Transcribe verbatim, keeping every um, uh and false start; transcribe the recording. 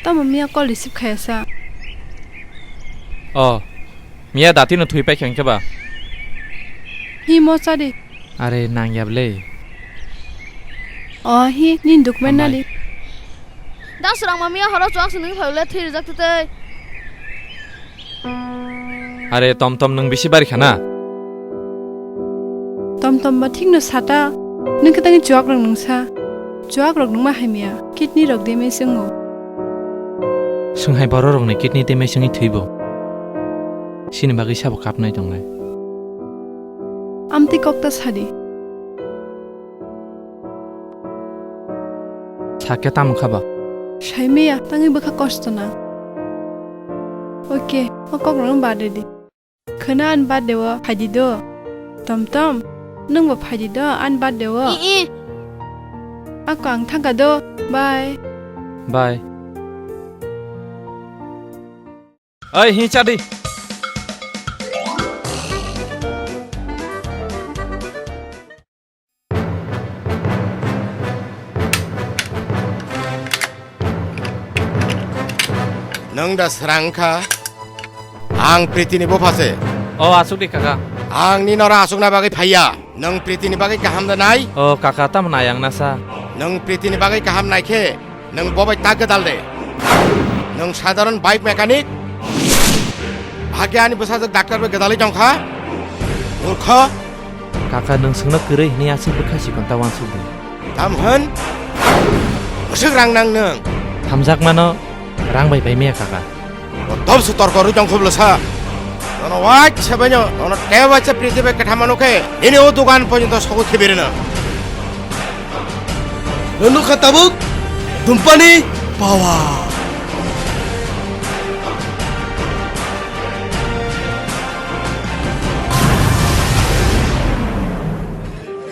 Tamo miya call receive khaya sa? Oh, miya dati no thui pai khe ba? Hi mo chadi. Are nang yab le. Oh, hi ni document na di. Da surang ma miya horo chuak sini phai le thir jak tei. Are tom tom nwng bisi bari khana? Tom tom ba thik no sata. Nwng khe tangi chuak rok nwng sa. Chuak rok nwng ma hamya. Kidney rok damage wngo. Swnghai borok rok ni kidney damage wngwi thwibo. Sini bagwi sabo kapnai tongnai. Amtwi kok ta sadi. Sakya tamo kha ba? Saimaya, tangwi bwkha kosto na. Oke, o kok rok bad redi. Khwna an birthday o phaidi do. Tom tom, nwng bo phaidi do an birthday o. I, i. Ako ang thangka do. Bye. Bye. Oi, hi chadi. Nwng da srang kha, ang Priti ni bupha se. O, asuk di kaka. Ang nini oro asukna bagwi phaiya. Nwng Priti ni bagwi kaham da nai? O kaka, tamo nai ang na sa. Nwng Priti ni bagwi kaham nai khe, nwng bo bai ta gwdal de. Nwng sadharon bike mechanic. Hakhe ani bwsajwk doctor bai gwdalwi tong kha. Murkho. Kaka, nwng swngno kwrwi hwnwi aswk bwkha sikon ta uansuk di. Tam hwn? Bwswk rang nang nwng? Hamjakmano rang bai pai maya kaka. Botom se torkor rwi tong khoblo sa. Nono wait se baino, nono tei wait se prithibi kwtham mano khe, nini o dogan porjonto sogwi khibirino. Nono kha tabuk dumpani power.